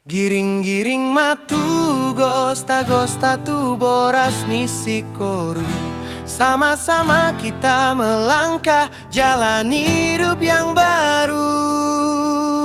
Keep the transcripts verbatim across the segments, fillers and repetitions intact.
Giring-giring ma tu gosta-gosta, tu boras ni singkoru. Sama-sama kita melangkah jalani hidup yang baru.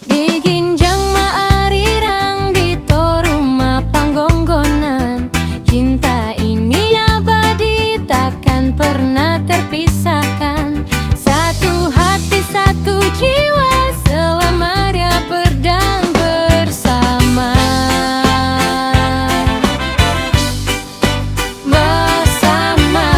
Di ginjang ma arirang, di toru ma panggonggonan. Cinta ini abadi, takkan pernah terpisahkan. Satu hati, satu jiwa, selamanya berdan bersama. Bersama.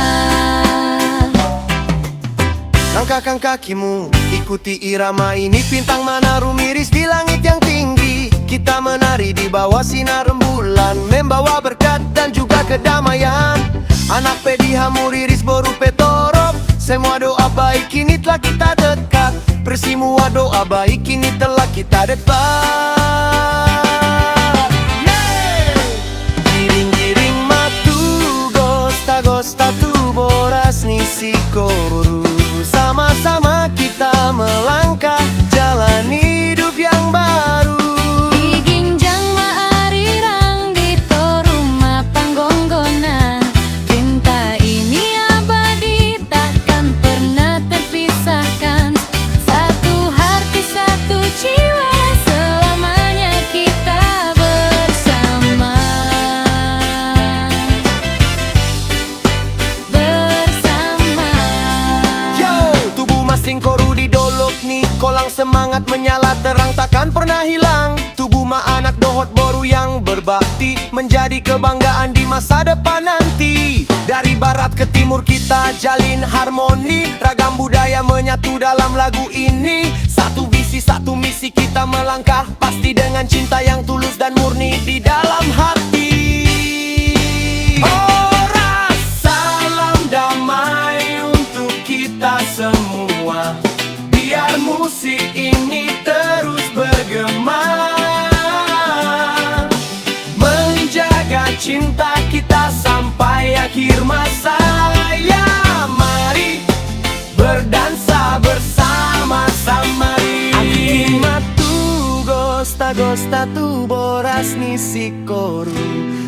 Langkahkan kakimu, ikuti irama ini. Bintang mana rumiris di langit yang tinggi. Kita menari di bawah sinar rembulan, membawa berkat dan juga kedamaian. Anak pe di hamu riris, boru pe torop. Semua doa baik kini telah kita dekat. Bersama doa baik kini telah kita dekat. Giring-giring ma tu gosta-gosta, tu boras ni singkoru. Sama-sama kita melangkah jalani hidup yang baru. Di ginjang ma arirang, di toru ma panggonggonan. Cinta ini abadi, takkan pernah terpisahkan. Satu hati, satu jiwa, selamanya kita bersama. Bersama. Yo, tubu ma singkoru di dolok ni kolang, semangat menyala terang takkan pernah hilang. Tubu ma anak dohot boru yang berbakti, menjadi kebanggaan di masa depan nanti. Dari barat ke timur kita jalin harmoni, ragam budaya menyatu dalam lagu ini. Satu visi, satu misi, kita melangkah pasti dengan cinta yang tulus dan murni di dalam hati. Horas, salam damai untuk kita semua. Biar musik ini terus bergema, menjaga cinta kita sampai akhir masa. Ya, mari berdansa bersama-sama. Giring ma tu gosta-gosta, tu boras ni singkoru.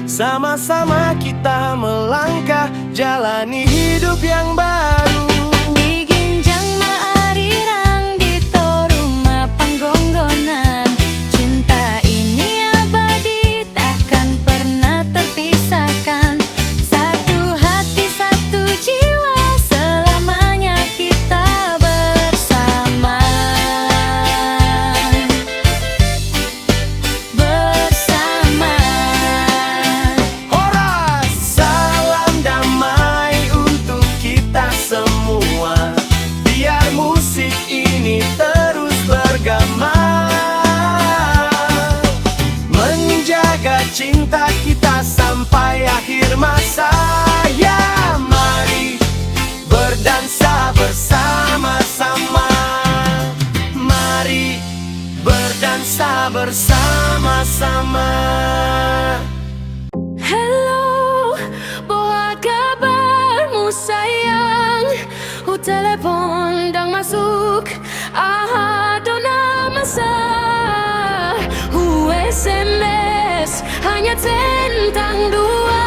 Sama-sama kita melangkah jalani hidup yang baru. Di ginjang ma arirang, di toru ma panggonggonan. Cinta ini abadi, takkan pernah terpisahkan. Satu hati, satu jiwa, selamanya kita bersama. Bersama. Horas, salam damai untuk kita semua. Biar musik ini terus bergema, menjaga cinta kita sampai akhir masa. Ya, mari berdansa bersama-sama. Mari berdansa bersama-sama. Halo, boha kabarmu sayang? Hutelepon ndang masuk, aha do na masa? Hu S M S hanya centang dua.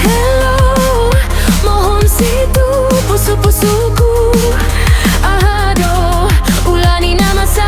Halo, mohon situ pusu-pusuku. Aha do ula ni na masa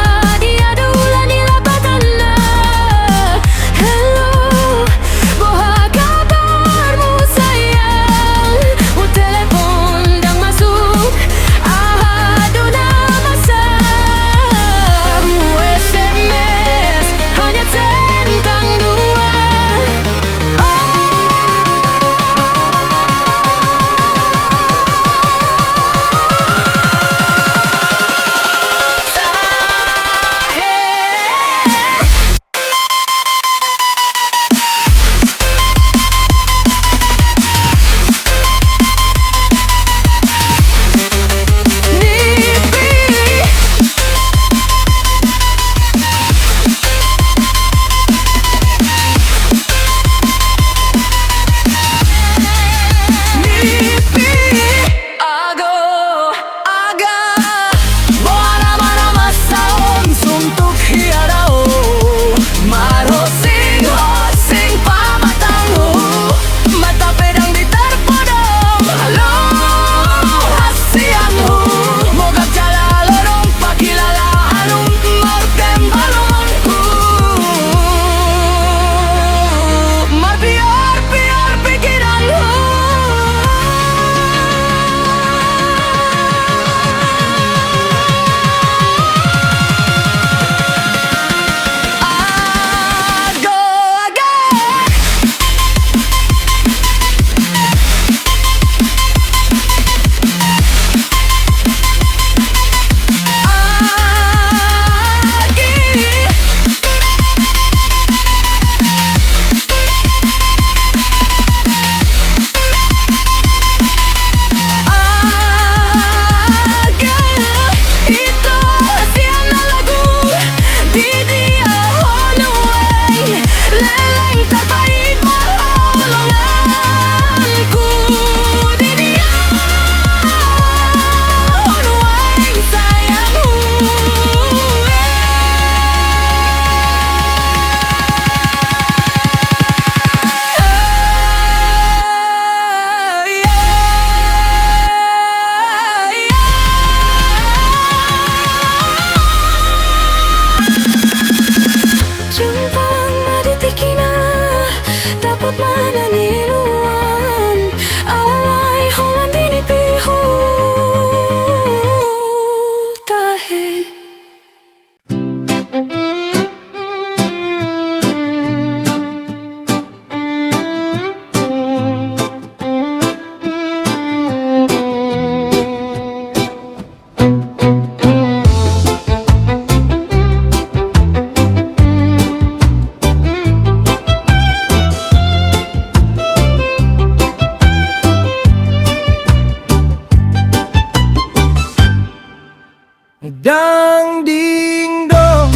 Dang dingdong,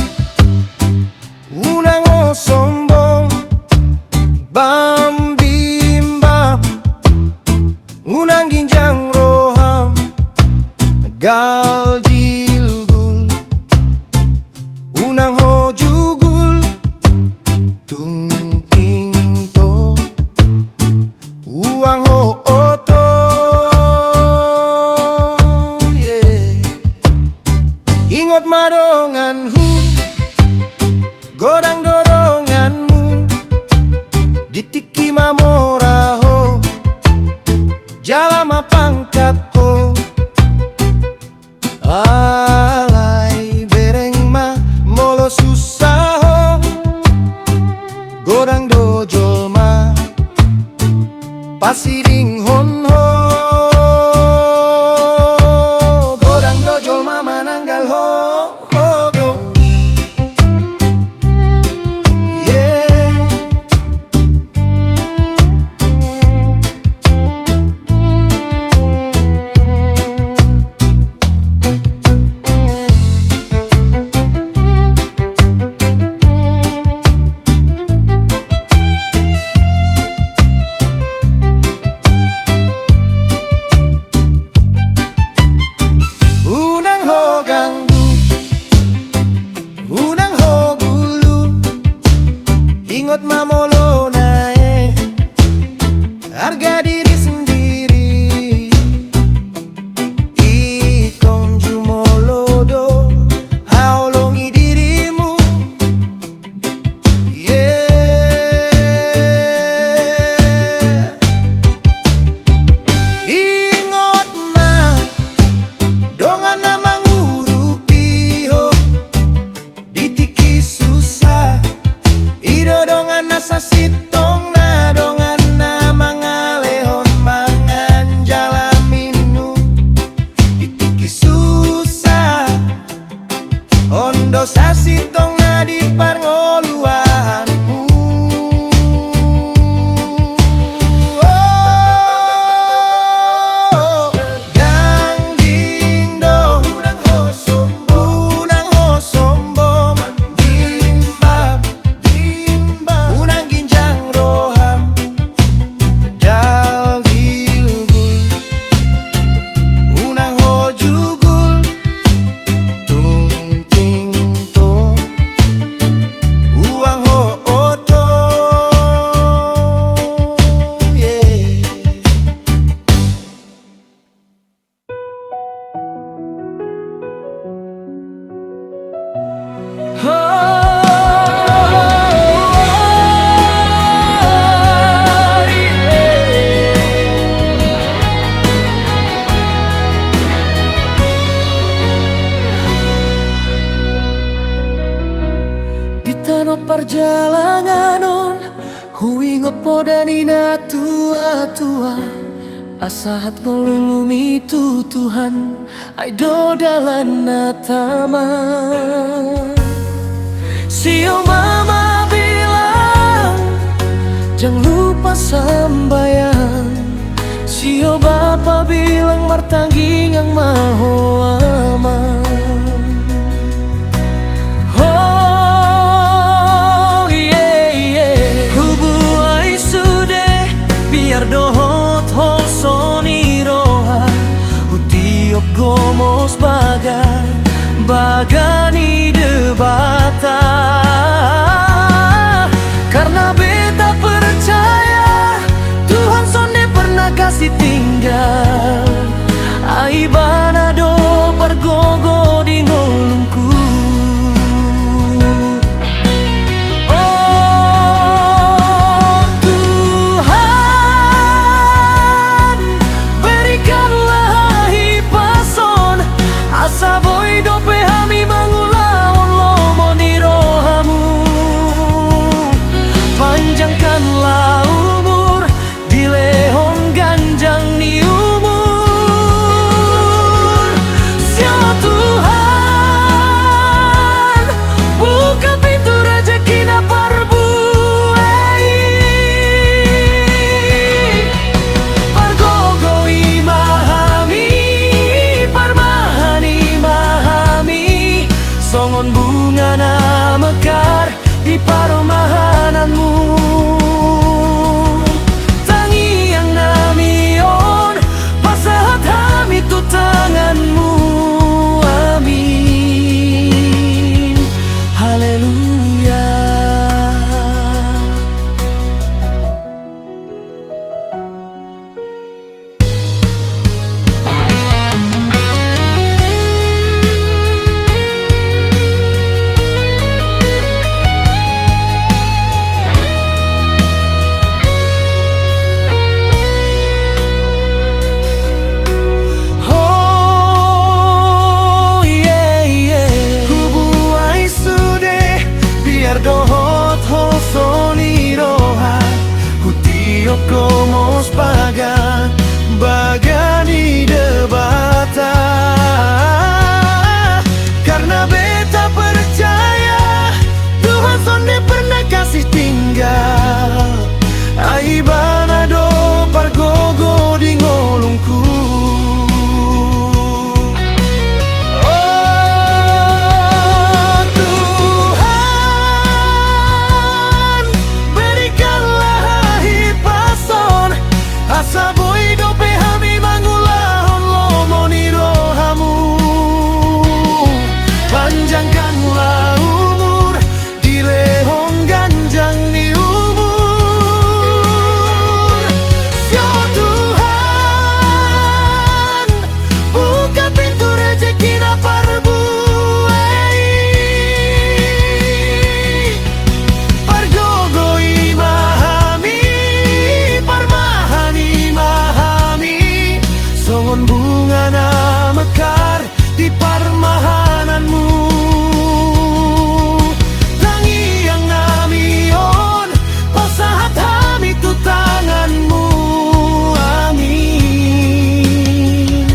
unang ho sombong, bam bim bam, unang ginjang roham, gal jilgul, unang ho jugul, tung tingto, uang ho oto, yeah. Ingot ma donganhu, godang do donganmu, di tingki mamora ho, jala mapangkat ho. Alai bereng ma molo susa ho, godang do jolma pasidinghon ho, godang do jolma mananggal ho. Unang ho ganggu, unang ho gulu, ingot ma molo naeng arga diri sendiri. Ingkon jumolo do haholongi dirimu. Yeah. Ingot ma dongan na mangurupi ho di tingki susa, i do dongan na sasintongna, dongan na mangalehon mangan jala minum di tingki susa. On do sasintongna di parngoluanmu. Oh, dang dingdong, unang ho sombong, unang ho sombong, bim bam, bim bam, unang ginjang roham, gal jilgul, unang ho jugul, tung tingto, uang ho oto, yeah. Di tano parjalangan on, huingot poda ni na tuatua, asa hot mangulumi tu Tuhan, ai do dalan na tama. Sio mama bilang, jang lupa sambayang. Sio bapa bilang, martangiang ma ho ama. Oh, yeah, yeah. Hubuai sude, biar dohot holso ni roha, hutiop gomos baga, baga ni Debata. Karna beta percaya, Tuhan sonde pernah kasih tinggal, ai Ibana do pargogo di ngolungku. Oh Tuhan, berikanlah hipas on, asa boi dope hami mang parmahananmu. Tangiang nami on pasahat hami tu tanganmu. Amin. Haleluya. Hubuai sude biar dohot hoso ni roha, hutiop gomos baga, baga ni Debata. Karna beta percaya Tuhan sonde pernah kasih tinggal, ai Ibana do pargogo di ngolungku. Oh Tuhan, berikanlah hipason, asa boi dope hami mangulahon lomo ni rohamu. Panjangkanlah umur, dilehon ganjang ni umur. Sio Tuhan, buka pintu rejeki na parbuei. Pargogoi ma hami, parmahani ma hami songon bunga na mekar di parmahananmu. Tangiang nami on pasahat hami tu tanganmu. Amin.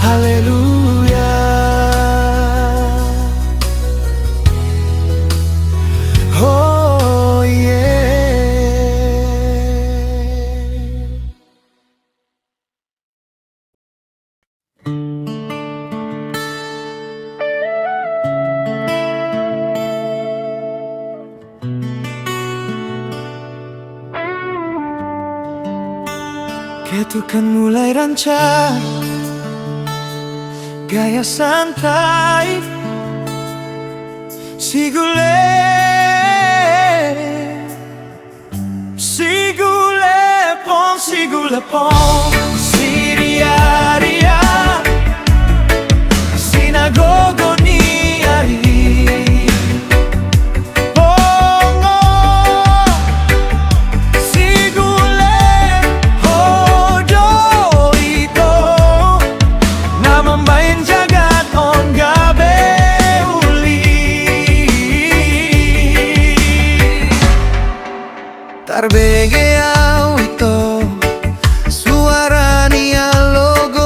Haleluya. Oh yeah. Ketukan mulai rancak gaya santai. Sigule, sigule pong, sigule pong, siriaria, sinagogo ni ari. Pongo, sigule ho do ito, na mambahen jagat on gabe uli. Tarbege au ito suara ni alogo.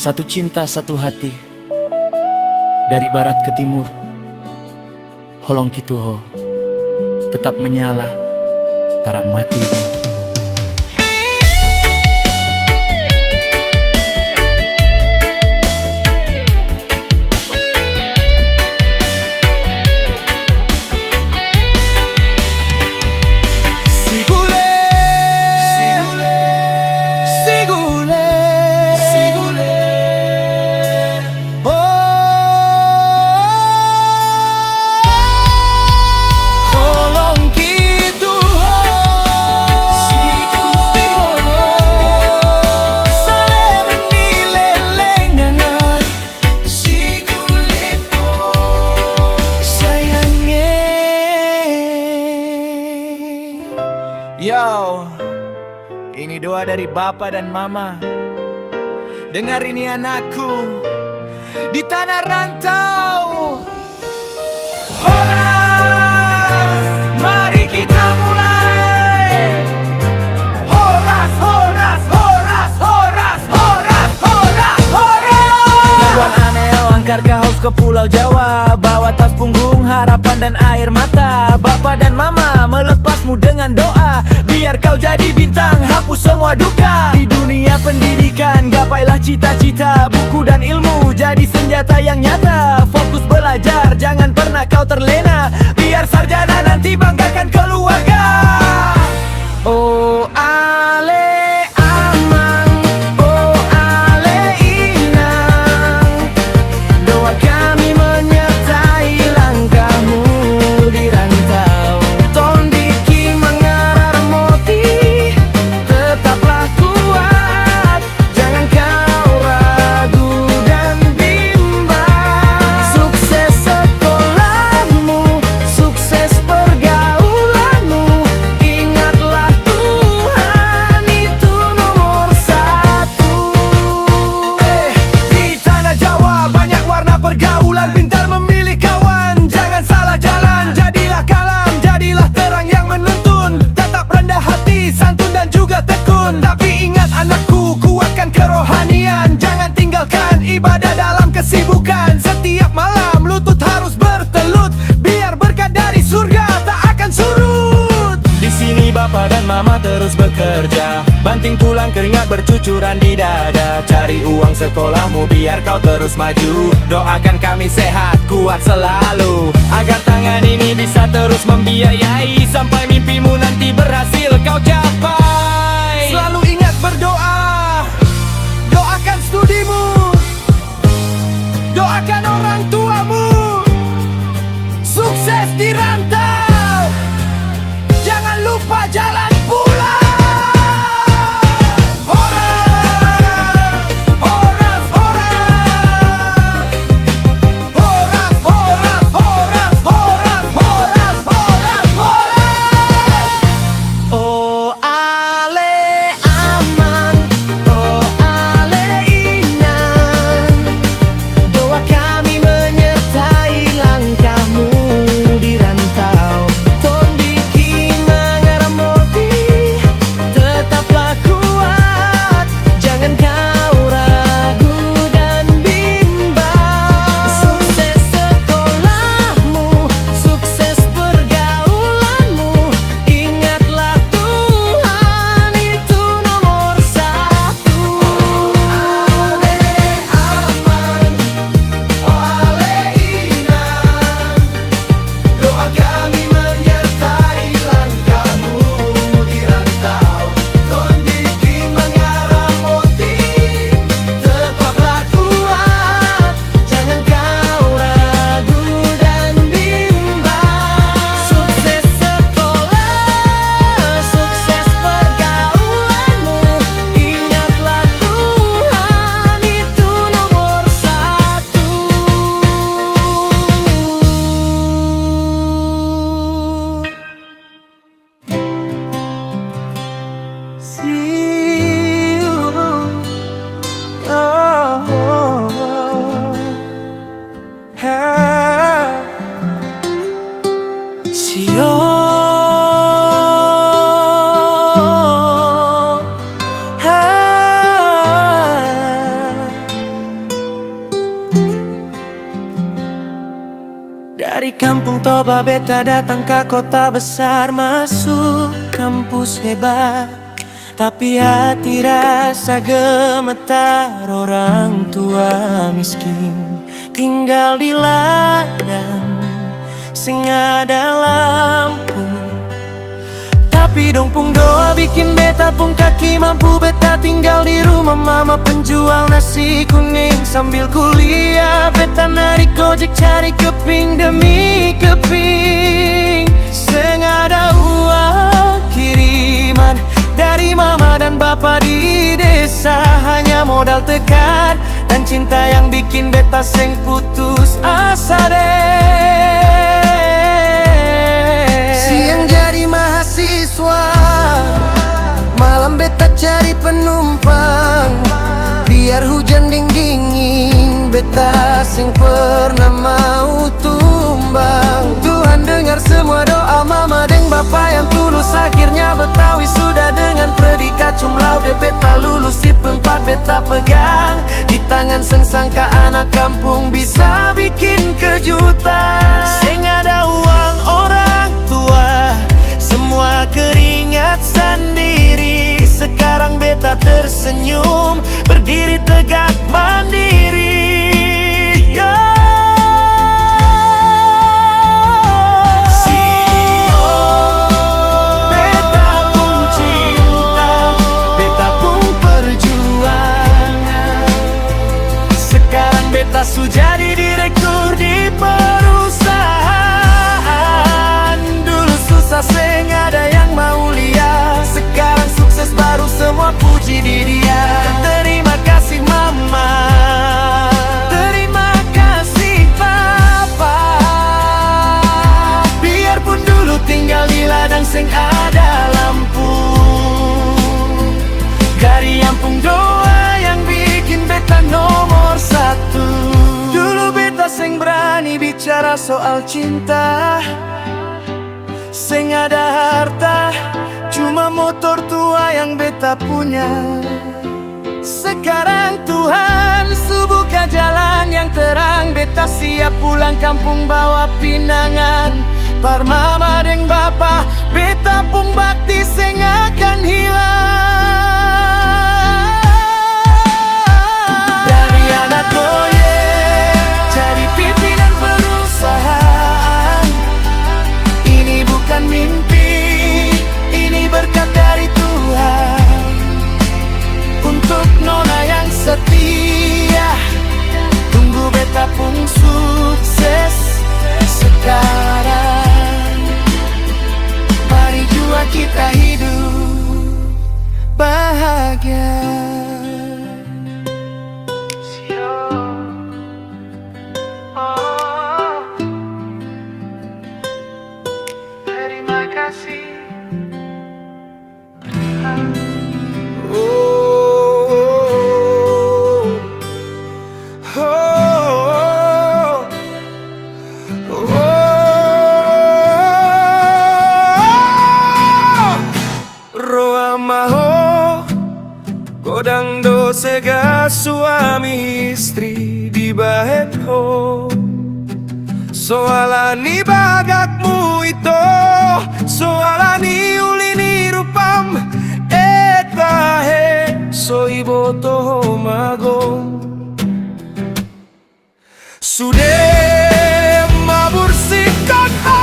Satu cinta, satu hati. Dari barat ke timur. Holong ki tu ho. Tetap menyala. Tarang mati. Yo, ini doa dari bapa dan mama. Dengar ini anakku, di tanah rantau. Horas, mari kita mulai. Horas, horas, horas, horas, horas, horas, horas. Tuan Anel, angkat kau ke Pulau Jawa, bawa tas punggung harapan dan air mata. Bapa dan mama melepasmu dengan doa, biar kau jadi bintang, hapus semua duka. Di dunia pendidikan, gapailah cita-cita, buku dan ilmu jadi senjata yang nyata. Fokus belajar, jangan pernah kau terlena, biar sarjana nanti banggakan keluarga. O ale amang, o ale inang, doa kami menyertai langkahmu di rantau. Tondingki mangarmoti, tetaplah kuat, jangan kau ragu dan bimbang. Sukses sekolahmu, sukses pergaulanmu, ingatlah Tuhan itu nomor satu. Eh, di tanah Jawa banyak warna pergaulan, pintar memilih kawan, jangan salah jalan. Jadilah kalam, jadilah terang yang menuntun, tetap rendah hati, santun dan juga tekun. Tapi ingat anakku, kuatkan kerohanian, jangan tinggalkan ibadah dalam kesibukan. Setiap malam lutut harus bertelut, biar berkat dari surga tak akan surut. Di sini bapa dan mama terus bekerja, banting tulang keringat bercucuran di dada. Cari uang sekolahmu biar kau terus maju, doakan kami sehat kuat selalu, agar tangan ini bisa terus membiayai, sampai mimpimu nanti berhasil kau capai. Selalu ingat berdoa, doakan studimu, doakan orang tuamu. Sukses di rantau, jangan lupa jalan pulang. Horas, horas, horas. Horas, horas, horas, horas, horas, horas. O Dari Kampung Toba beta datang ka kota besar, masuk kampus hebat. Tapi hati rasa gemetar, orang tua miskin, tinggal di ladang, seng ada lampu. Tapi dong pung doa bikin beta pung kaki mampu. Beta tinggal di rumah mama penjual nasi kuning. Sambil kuliah beta narik ojek cari keping demi keping. Seng ada uang kiriman dari mama dan bapa di desa. Hanya modal tekad dan cinta yang bikin beta seng putus asa deh. Siang jadi mahasiswa, malam beta cari penumpang. Biar hujan deng dingin, beta seng pernah mau tumbang. Tuhan dengar semua doa mama deng bapa yang tulus. Akhirnya beta wisuda dengan predikat cum laude. Beta lulus, sip empat beta pegang di tangan. Seng sangka anak kampung bisa bikin kejutan. Seng ada uang orang tua, semua keringat sendiri. Sekarang beta tersenyum, berdiri tegak mandiri. Yo. Sio, beta pung cinta, beta pung perjuangan. Sekarang beta su jadi direktur di perusahaan. Dulu susah seng ada yang mau lihat. Sekarang sukses baru semua puji di dia. Terima kasih mama. Terima kasih papa. Biarpun dulu tinggal di ladang seng ada lampu. Dari Kampung Doa yang bikin beta nomor satu. Dulu beta seng berani bicara soal cinta. Seng ada harta, cuma motor tua yang beta punya. Sekarang Tuhan su buka jalan yang terang. Beta siap pulang kampung bawa pinangan. Par mama deng bapa, beta pung bakti seng akan hilang. Dari anak goyek jadi pimpinan perusahaan. Ini bukan mimpi, ini berkat dari Tuhan. Untuk nona yang setia, tunggu beta pung sukses sekarang. Mari jua kita hidup bahagia. Terima kasih. Roha ma ho, godang do sega suami istri dibahen ho. So ala ni bagakmu ito, so ala ni uli ni rupam, e tahe, so iboto ho ma gong. Sude mabursihkon ho,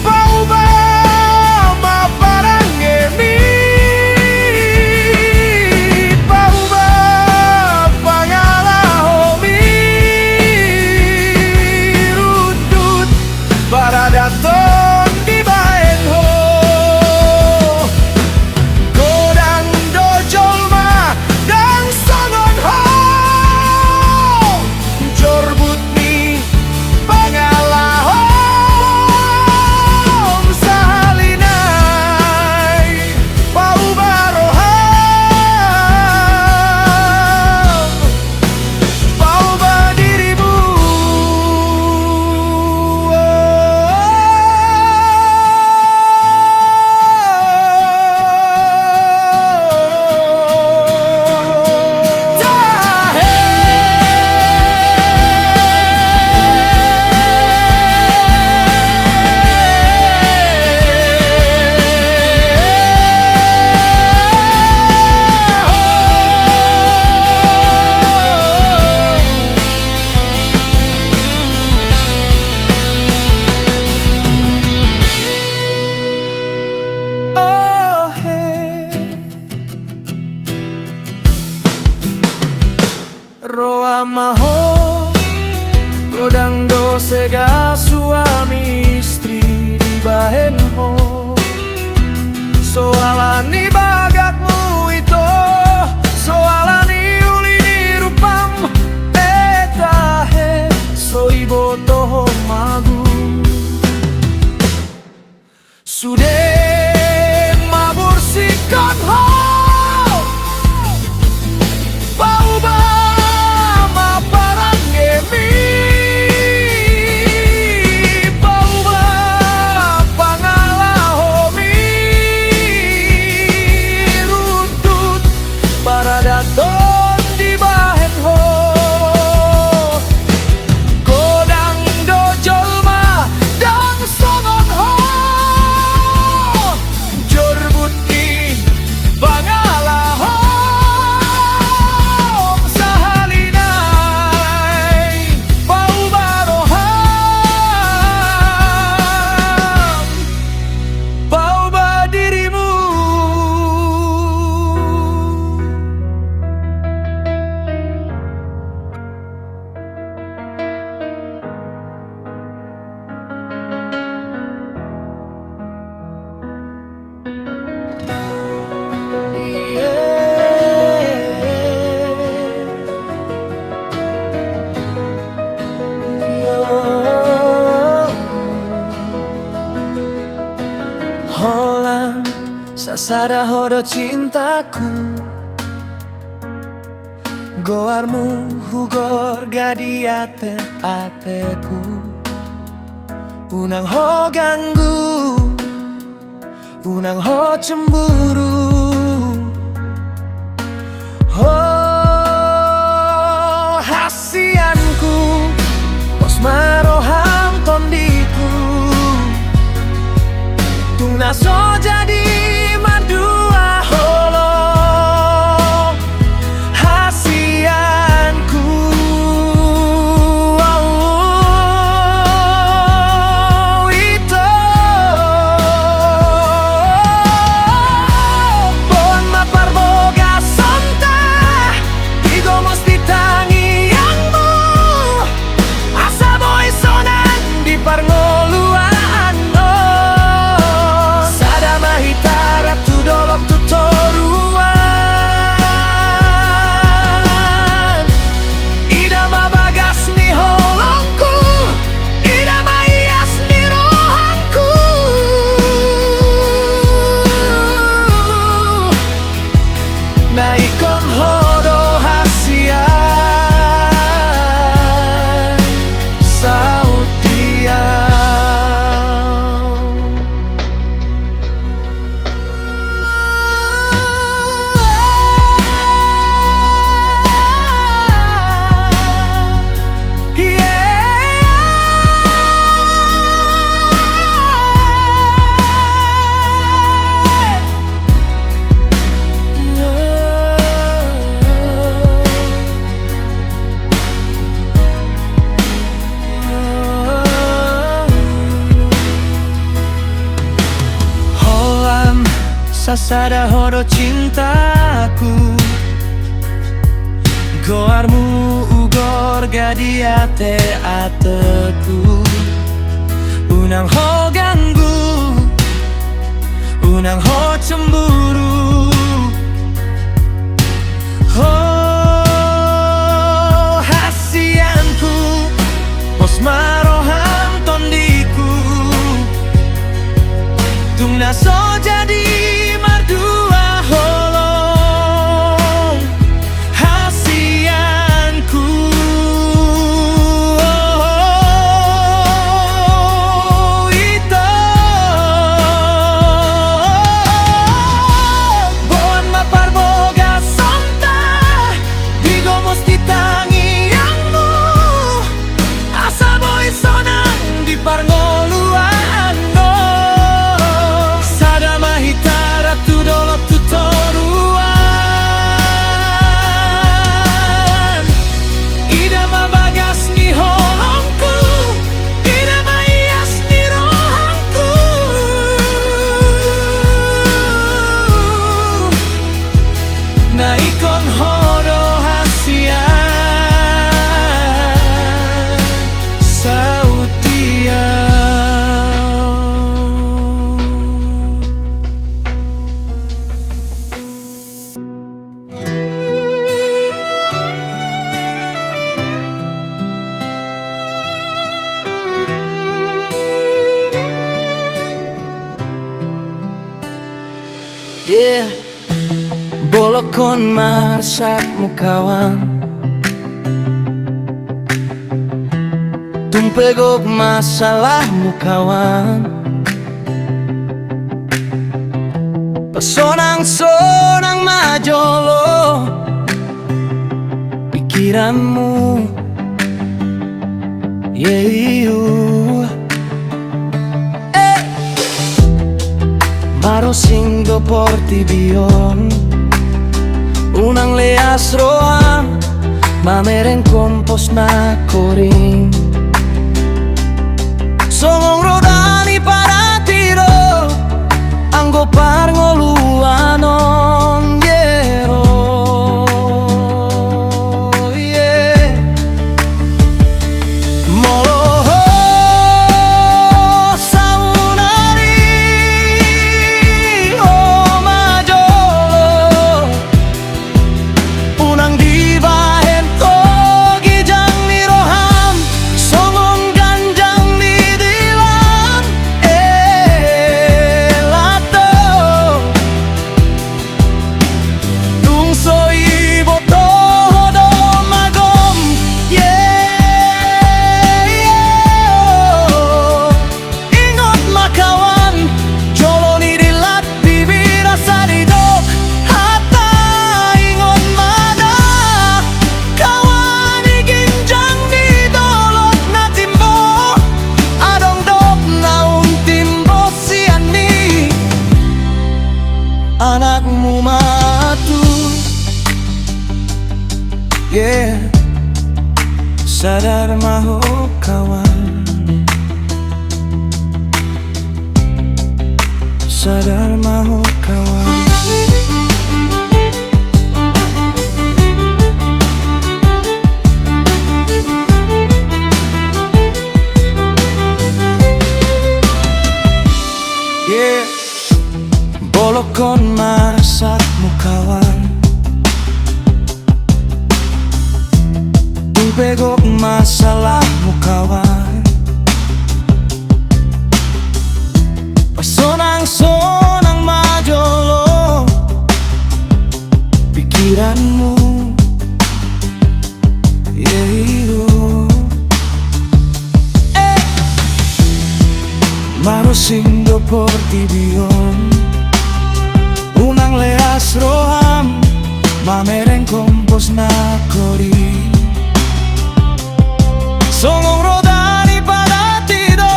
pauba ma parangemi, pauba pangalahomi, rundut paradaton dibahen ho. Godang do jolma ndang songon ho. Sada ho do cintaku, goarmu hugorga di ateateku. Unang ho ganggu, unang ho cemburu. Ho hasianku, pos ma roham tondiku. Tung na so jadi madua holong hasianku. Ito, boan ma parbogasonta, di gomos di tangiangmu, asa boi sonang di parngoluan on. Sada ma hita rap tu dolok tu toruan. Ida ma bagas ni holongku, ida ma ias ni rohangku. Na ingkon ho do hasian, saut dia. Holan sasada ho do cintaku, goarmu hugorga di ateateku. Unang ho ganggu, unang ho cemburu. Ho hasianku, pos ma roham tondiku. Tung na so jadi madua holong hasianku. Ito, boan ma parbogasonta, di gomos di tangiangmu, asa boi sonang di parngoluan on. Sada ma hita rap tu dolok tu toruan. Ida ma bagas ni holongku, ida ma ias ni rohangku. Na ingkon ho do hasian, saut dia. Yeah. Bolongkon ma arsakmu kawan, tung pe gok masalahmu kawan. Pasonang-sonang ma jolo pikiranmu. Yeah, you. Eh. Marosing do portibi on, unang leas roham mamereng kompos na koring. Songon roda ni parati do anggo parngoluan on, yeah, ro, yeah. Molo ho saunari ho ma jolo, unang dibahen ho ginjang ni roham Sadar ma ho kawan. Sadar ma ho kawan. Yeah. Bolongkon ma rasakmu kawan. Tung pe gok ma salahmu kawan. Pasonang-sonang ma jolo pikiranmu. Yeah, i do. Eh. Marusing do portibi on. Unang leas roham mamereng kompos na kori. Songon roda ni padat i do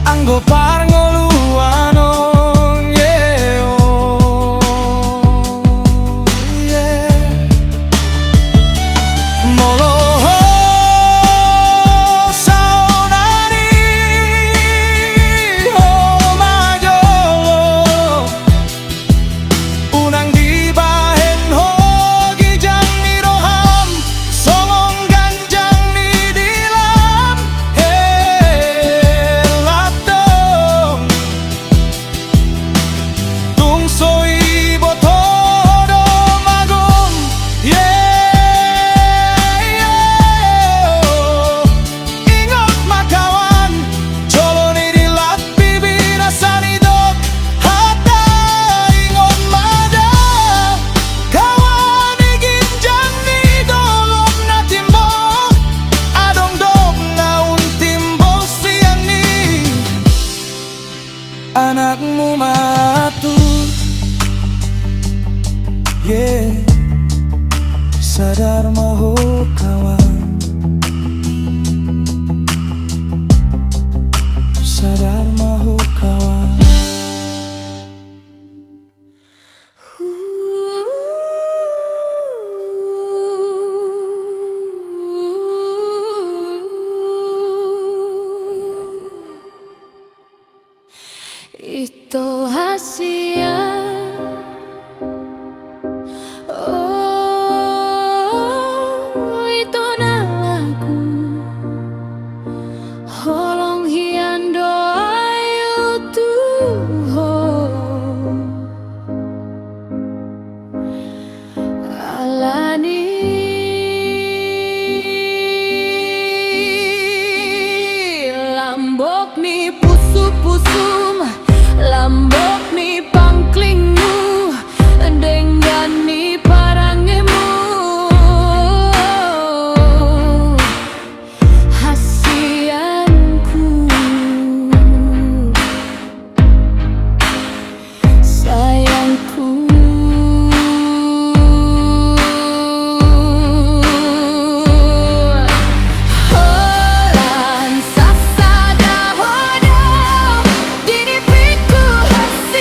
anggo parngoluan on, yeah, oh, yeah. Molo ho saonari ho ma jolo, unang dibahen ho ginjang ni roham songon ganjang ni dilam. Hela tong. Tung so iboto ho do magom. Yeah, yeah. Ingot ma kawan, jolo ni dilam bibina sani dok hata. Ingot ma da kawan, i ginjang ni dolok na timbo, adong dok na umtimbo sian ni anakmu ma tutu. Yeah. Sadar ma ho kawan. Sadar ma ho kawan. Ito hasian, oh, ito na lagu, holong hian do ayu tu ho. Alani lambok ni pusupusum, lambok ni pangklingmu, denggan ni parangimu. Hasianku, sayangku. Holan sasada ho do di nipingku, hasianku.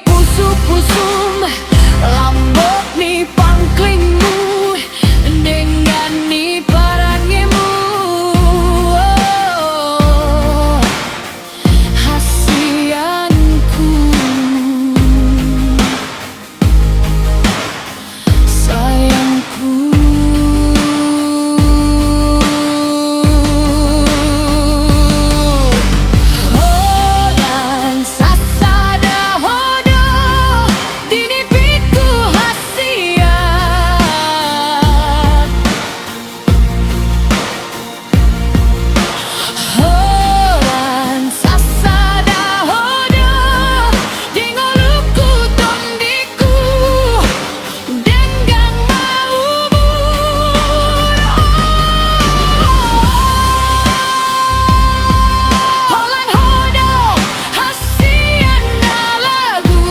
Pusuk-pusuk, lambok ni pangklingmu, denggan ni parangimu, oh, hasianku, sayangku. Holan sasada ho do di nipingku hasian. Holan sasada ho do di ngolungku tondingku, denggan ma umur. Holan ho do hasian na lagu,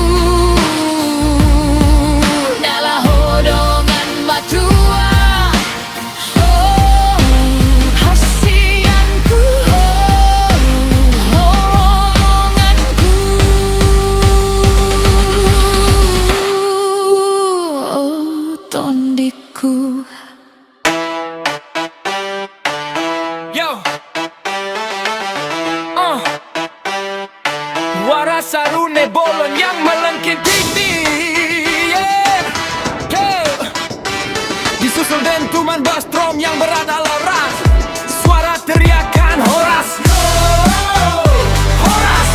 na laho dongan matua. Oh, hasianku, oh, omonganku, oh, tondingku. Yo. Uh. Huara saru ni bolon yang melengking tinggi, yeah. Yo. Disusul dentuman bass drum yang berat ala ras. Suara teriakan horas. Horas.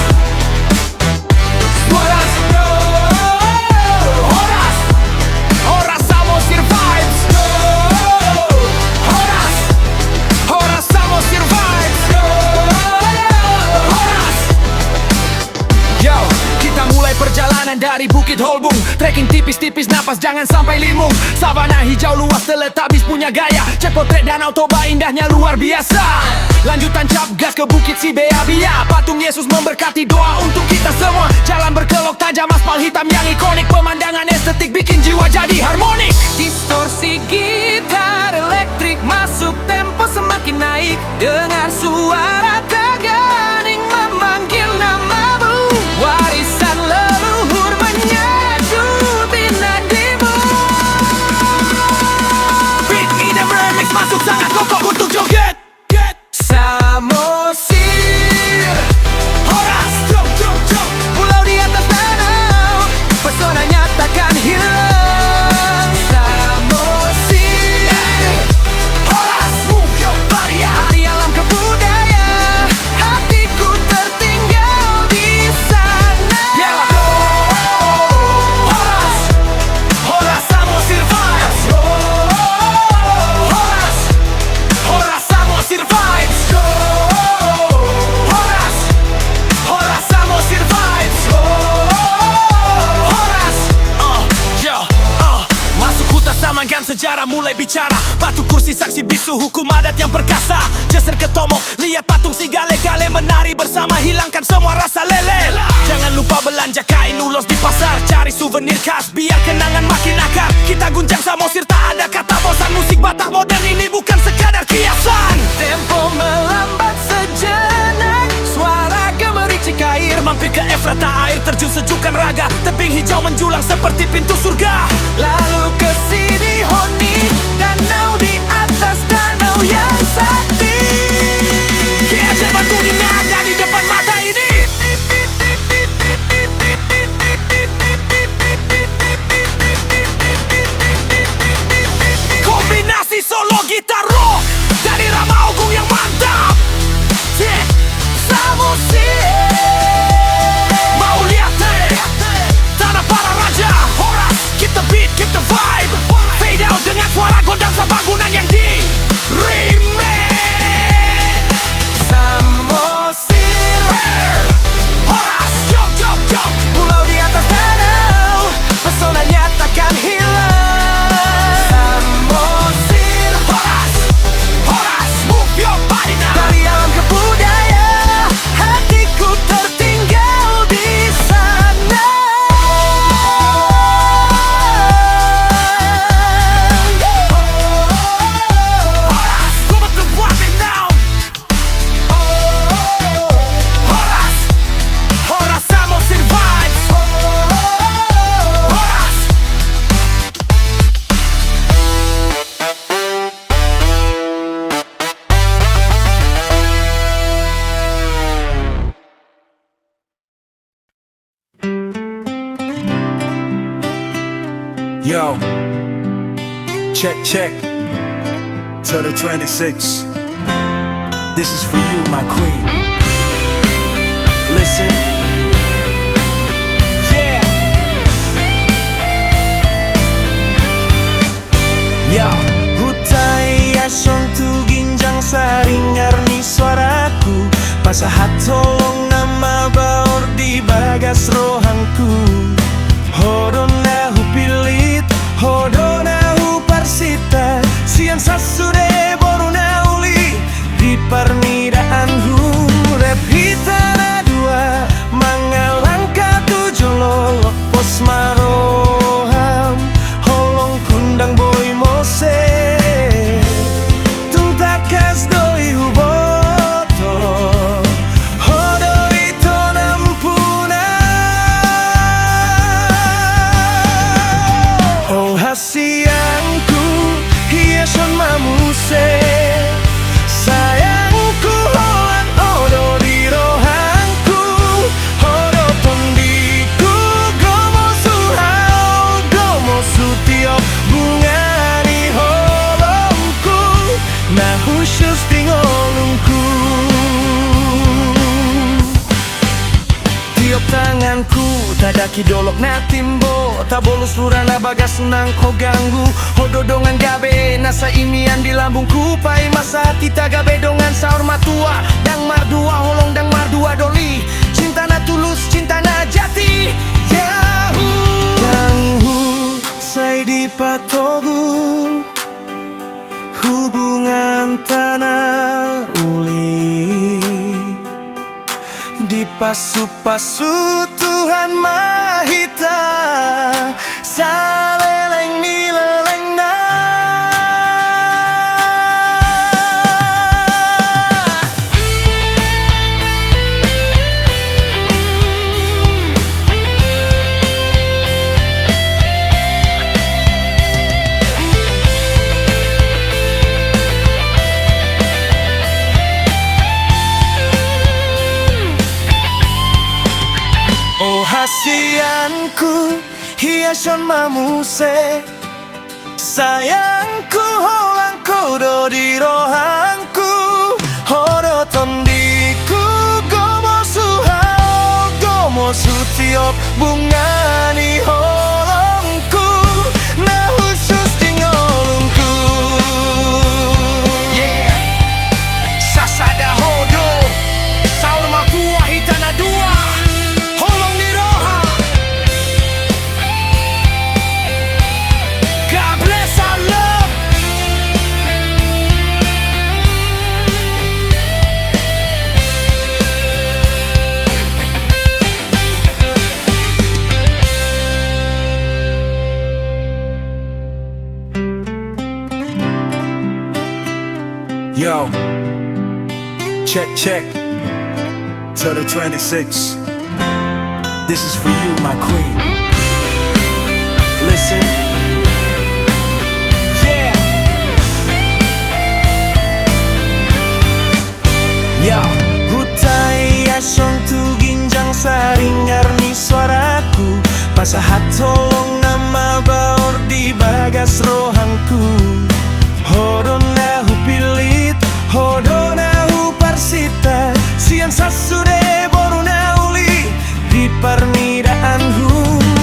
Horas. Horas. Horas Samosir vibes. Horas. Horas Samosir vibes. Horas. Yo, kita mulai perjalanan dari Bukit Holbung. Trekking tipis-tipis, napas jangan sampai limung. Sabana hijau luas terletak bis punya gaya. Cek potret Danau Toba, indahnya luar biasa. Lanjut tancap gas ke Bukit Sibeabia. Patung Yesus memberkati, doa untuk kita semua. Jalan berkelok tajam, aspal hitam yang ikonik. Pemandangan estetik bikin jiwa jadi harmonik. Distorsi gitar elektrik masuk, tempo semakin naik. Dengar suara teganing memanggil namamu. Warisan leluhur menyatu di nadimu. Beat Idem Remix masuk sangat kokoh untuk joget. Samosir. Horas, jom, jom, jom. Pulau di atas danau, pesonanya takkan hilang. Samosir. Horas, move your body, hari alam kebudayaan. Hatiku tertinggal di sana. Yeah. Horas, Horas Samosir vibes. Horas, Horas Samosir vibes. Horas, Horas Samosir vibes. Horas. Uh, yo, uh. Masuk huta Samanggan, sejarah mulai bicara. Batu kursi saksi bisu, hukum adat yang perkasa. Geser ke Tomok, lihat patung si Gale-Gale menari bersama, hilangkan semua rasa lele. Jangan lupa belanja kain ulos di pasar, cari suvenir khas biar kenangan makin akrab. Kita gunjang Samosir, tak ada kata bosan. Musik Batak modern ini bukan sekadar kiasan. Tempo melambat sejenak, suara gemericik air. Mampir ke Efrata, air terjun sejukkan raga. Tebing hijau menjulang seperti pintu surga. Lalu ke Sidihoni, danau di atas danau yang sakti. Kiaja batu ini ada di depan mata ini. Kombinasi solo gitar rock dari Rama Ogung yang mantap. Cek. Samosir. Mau lihat, eh? Tanah para raja. Horas. Keep the beat, keep the vibe. Yo, check, check. To the twenty-six. This is for you, my queen. Listen. Yeah. Yo. Huta i asa on tu ginjang saringar ni suaraku, pasahat holong na mabaor di bagas rohangku. Ho do na hupillit, ho do na huparsinta, sian sasude boru na uli di parnidaanhu. Rap hita na dua mangalangka tu jolo, pos ma roham, holongku ndang boi mose. Tung tangkas do i huboto, ho do i tonampuna. O hasianku, hias on ma muse. Sayangku, holan ho do di rohangku. Ho do tondingku, gomosu hau, gomosu tiop bunga ni holongku, na hushus di ngolungku. Tiop tanganku, tadaki dolok na timbo, tabolus lura na bagas nang ho ganggu. Ho do dongan gabe na sai mian di lambungku, paima sahat hita gabe dongan saur matua. Ndang mardua holong, ndang mardua doli, cinta na tulus, cinta na jati. Yahoo. Ndang husai dipatogu hubunganta na uli, dipasupasu Tuhan ma hita saleleng ni lelengna. O hasianku, hias on ma muse. Sayangku, holan ho do di rohangku. Ho do tondingku, gomosu hau, gomosu tiop bunga ni holongku, na hushus di ngolungku. Yeah. Sasada ho do, saur matua hita na dua. Holong ni roha. God bless our love. Yo, check, check. To the twenty-six. This is for you, my queen. Listen. Yeah. Yo. Huta i asa on tu ginjang saringar ni suaraku, pasahat holong na mabaor di bagas rohangku. Ho do na hupillit, ho do na huparsinta, sian sasude boru na uli di parnidaanhu.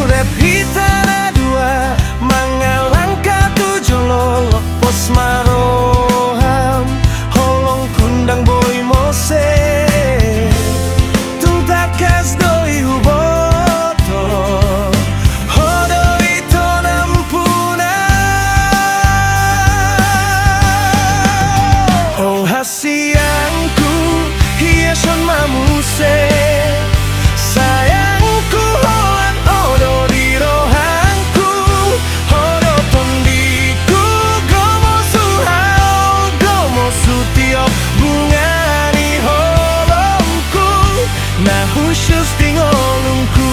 Rap hita na dua mangalangka tu jolo, pos ma roham, holongku ndang boi mose. Tung tangkas do i huboto, ho do i tonampuna. O hasianku, hias on ma muse. Sayangku, holan ho do di rohangku. Ho do tondingku, gomosu hau, gomosu tiop bunga ni holongku, na hushus di ngolungku.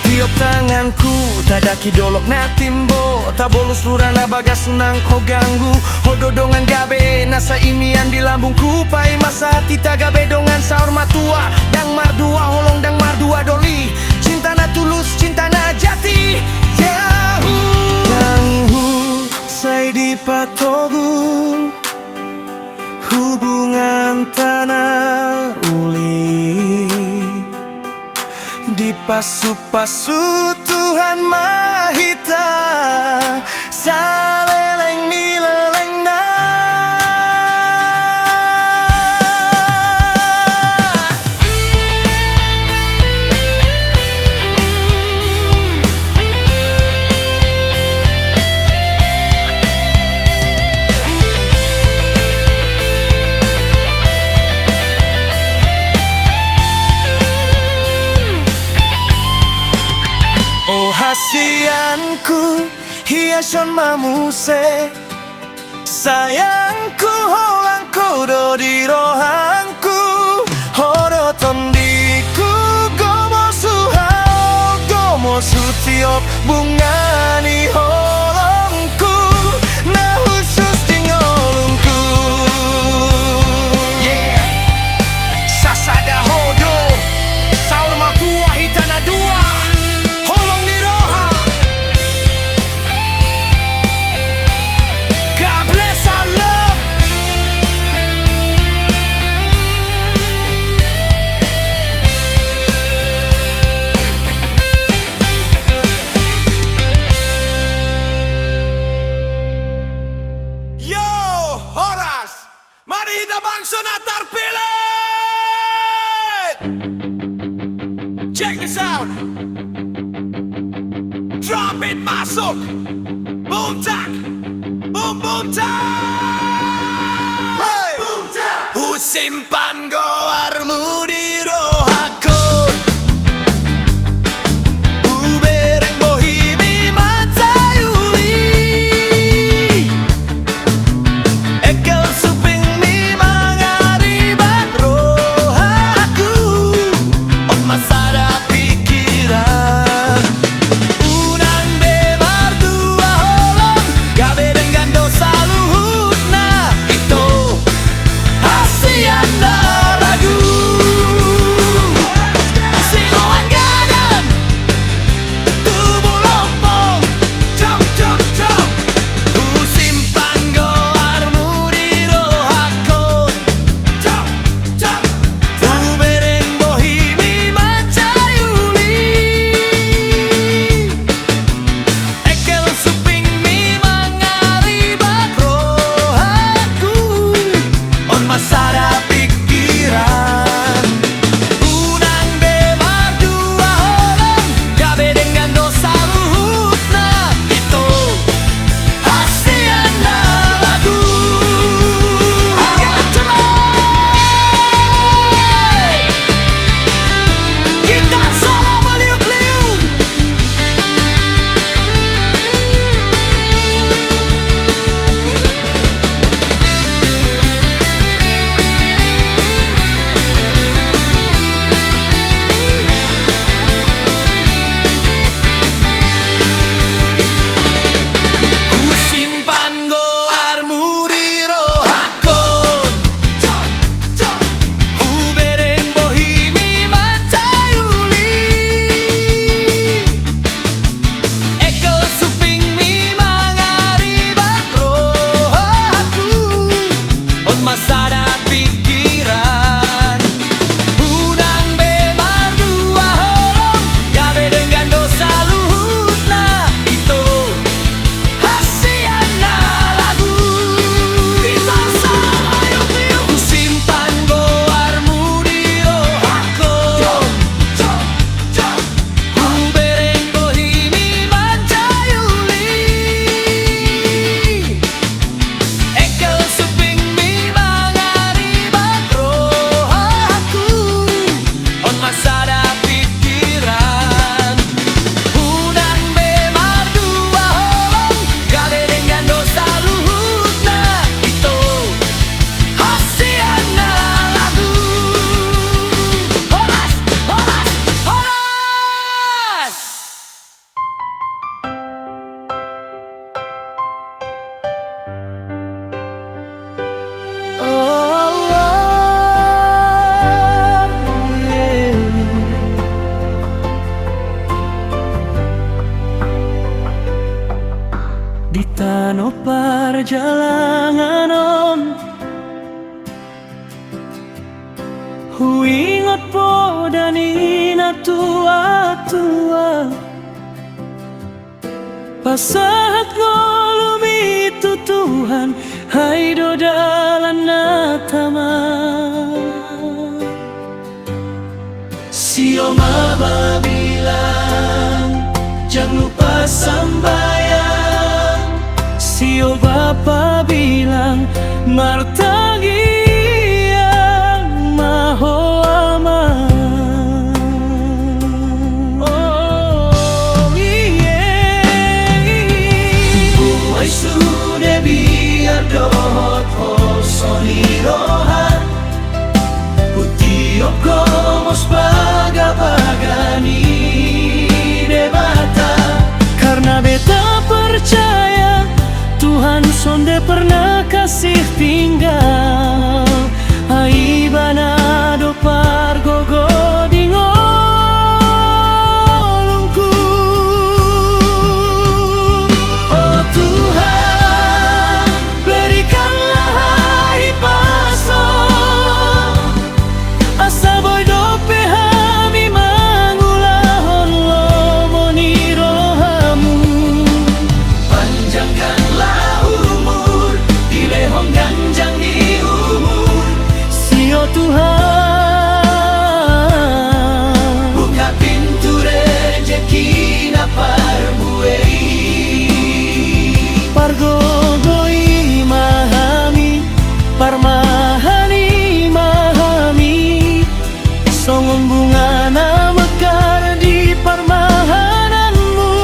Tiop tanganku, tadaki dolok na timbo, tabolus lura na bagas nang ho ganggu. Ho do dongan gabe na sai mian di lambungku, paima sahat hita gabe dongan saur matua. Ndang mardua holong, ndang mardua doli, cinta na tulus, Pasu-pasu Tuhan ma hita saleleng ni lelengna. O hasianku, hias on ma muse. Sayangku, holangku do di rohangku. Ho do tondiku, gomo suha, gomo sutiop bunga ni holongku. Na hushus di ngolungku. Yeah. Sasada ho do, saur matua hita na dua. Holong ni roha. God bless our love. Yo, horas. Mari hita bangso na tarpilih. Check this out. Drum beat masuk. Boom tak. Boom, boom tak. Hey. Boom tak. Husimpan goarmu di rohangku. Hubereng bohimi mansai uli. Engkel supingmi mangaribak rohangku. On ma sada pikiran. Unang be mardua holong, gabe denggan do saluhutna. Ito, hasian na lagu. Sinuan gadang, tubu lompong. Jom, jom, jom. Husimpan goarmu di rohangku. Jom, jom. Hubereng bohimi mansai uli. Engkel supingmi mangaribak rohangku. On ma sada pikiran. Unang be mardua holong, gabe denggan do saluhutna. Ito, hasian na lagu. Gitar solo meliuk-liuk. Husimpan goarmu di rohangku. Hubereng bohimi mansai uli. Engkel supingmi mangaribak rohangku. On ma sada pikiran. Unang be mardua holong, gabe denggan do saluhutna. Ito, hasian na lagu. Husimpan goarmu di rohangku. Hubereng bohimi mansai uli. Engkel supingmi mangaribak rohangku. On ma sada pikiran. Unang be mardua holong, gabe denggan do saluhutna. Ito, hasian na lagu. Horas, horas, horas. Di tano parjalangan on, huingot poda ni Tuhan, Tuhan, pasahat ngolumi tu Tuhan, ai do dalan na tama. Sio ma pabilang, jangan lupa sambayang. Sio ma pabilang, martangiang ma ho, Ama. Oh, ie. Boi sude biar dohot holso ni roha, hutiop gomos bagabaga ni Debata. Karna beta percaya Tuhan sonde pernah kasih tinggal, ai Ibana do pargogo di ngolungku. Oh Tuhan, berikanlah hipason, asa boi dope hami mangulahon lomo ni rohamu. Panjangkanlah umur, dilehon ganjang ni umur. Sio Tuhan, buka pintu rejeki na parbue i. Pargogoi ma hami, parmahani ma hami, songon bunga na mekar di parmahananmu.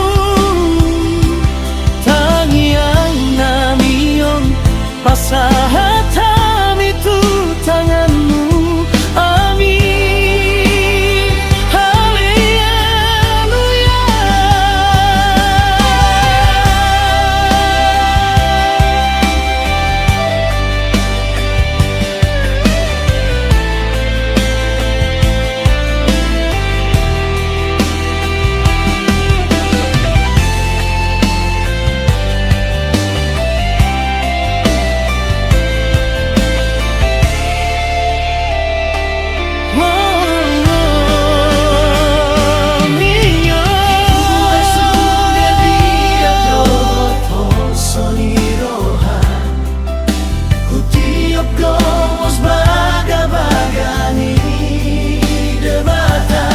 Tangiang nami on, pasahat hami tu tanganmu. Amin. Haleluya. Hutiop gomos bagabaga ni Debata.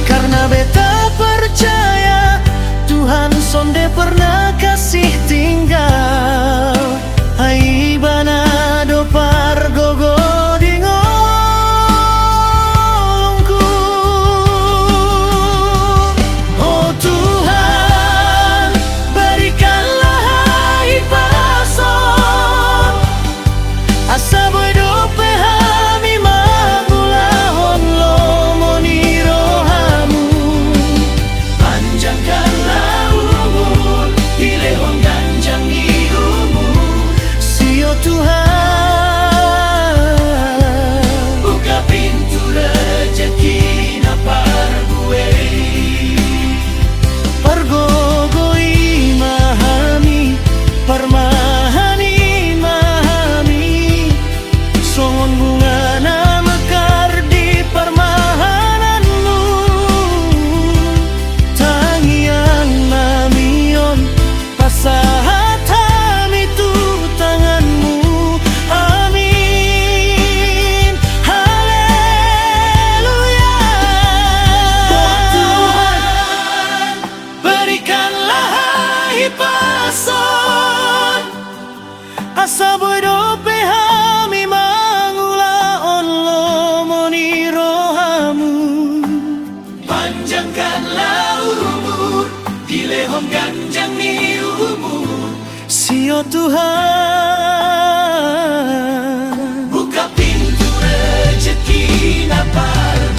Karna beta percaya Tuhan sonde pernah kasih tinggal, ai Ibana do pargogo di ngolungku. Oh Tuhan, berikanlah hipason, asa boi dope hami mangulahon lomo ni rohamu. Panjangkanlah umur, dilehon ganjang ni umur. Sio Tuhan, buka pintu rejeki na parbue i. Pargogoi ma hami, parmahani ma hami, songon bunga na mekar di parmahananmu. Tangiang nami on, pasahat hami tu tanganmu. Amin. Haleluya. Oh Tuhan, berikanlah hipason, asa boi dope hami mangulahon lomo ni rohamu. Panjangkanlah umur, dilehon ganjang ni umur. Sio Tuhan, buka pintu rejeki na parbue i.